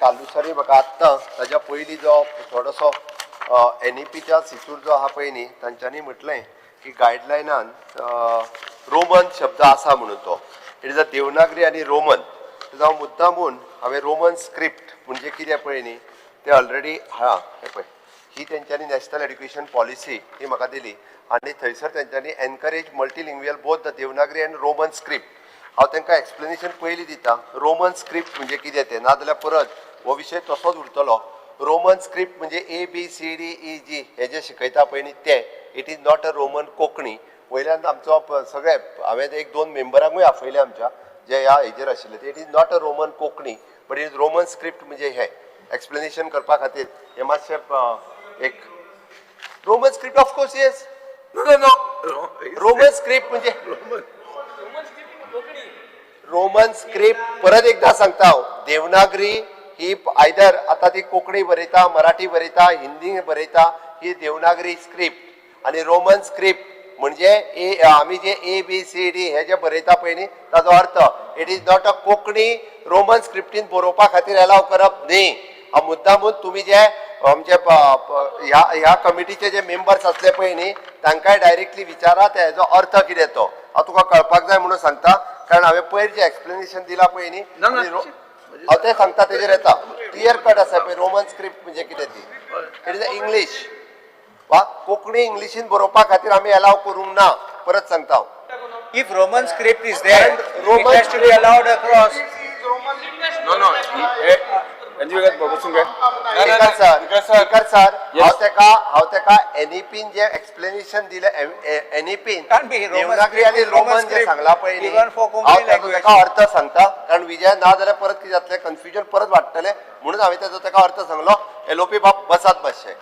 कालुसरी म्हाका आत्तां ताज्या पयलीं जो थोडोसो एनईपीच्या सितूर जो आहा पळय न्ही, तांच्यांनी म्हटलें की गायडलायनान रोमन शब्द आसा म्हणून. तो it is a Devanagari आनी रोमन. हांव मुद्दामून हांवें रोमन स्क्रिप्ट म्हणजे कितें पळय न्ही, ते ऑलरेडी हा हें पळय, ही तेंच्यांनी नॅशनल एड्युकेशन पॉलिसी ही म्हाका दिली आनी थंयसर तेंच्यांनी encourage multilingual, both the Devanagari and Roman script. हांव तांकां एक्सप्लेनेशन पयलीं दिता, रोमन स्क्रिप्ट म्हणजे कितें तें, नाजाल्यार परत हो विशय तसोच उरतलो. रोमन स्क्रिप्ट म्हणजे A B C D E G हे जे शिकयता पळय न्ही ते. It is not a Roman Konkani. वयल्यान आमचो सगळे हांवें एक दोन मेंबरांकूय आपयले आमच्या जे ह्या हेजेर आशिल्ले. It is not a Roman Konkani, but it is Roman script. म्हणजे हे एक्सप्लेनेशन करपा खातीर हे मातशें एक Roman script, of course, yes. No. Roman script म्हणजे रोमन स्क्रिप्ट, परत एकदा सांगता हांव, देवनागरी ही आयदर आता ती कोंकणी बरयता, मराठी बरयता, हिंदी बरयता, ही देवनागरी स्क्रिप्ट. आणि रोमन स्क्रिप्ट म्हणजे ए आमी जे ए बी सी डी हे जे बरयता पळय न्ही, ताजो अर्थ it is not a Konkani. Roman स्क्रिप्टीन बरोवपा खातीर एलाव करप न्ही. हांव मुद्दामून तुमी जे आमचे ह्या ह्या कमिटीचे जे मेंबर्स आसले पळय न्ही, तांकांय डायरेक्टली विचारात हेजो अर्थ कितें तो. हांव तुका कळपाक जाय म्हणून सांगता, कारण हांवें पयर जें एक्सप्लेनेशन दिलां पळय न्ही, ना, ना. आनी हांव तें सांगता, तेजेर येता. क्लियर कट आसा पळय रोमन स्क्रिप्ट म्हणजे कितें ती. It is a English वा कोंकणी इंग्लिशीन बरोवपा खातीर आमी एलाव करूंक ना, परत सांगता हांव. If Roman script is there, Roman it has to be allowed across. No. Ranjit बसून घे. स्पीकर सर, स्पीकर सर, हांव तेका एनईपीन जे एक्सप्लेनेशन दिलें, एनईपीन Can't be Roman Devanagari आनी script is Roman Roman J script. सांगला पळय न्ही, Even for Konkani हांव ताजो language. तेका अर्थ सांगता, कारण विजय ना जाल्यार परत कितें जातलें, कन्फ्युजन परत वाडटलें, म्हणून हांवें ताजो तेका अर्थ सांगलो. एलओपी बाब, बसात मातशे.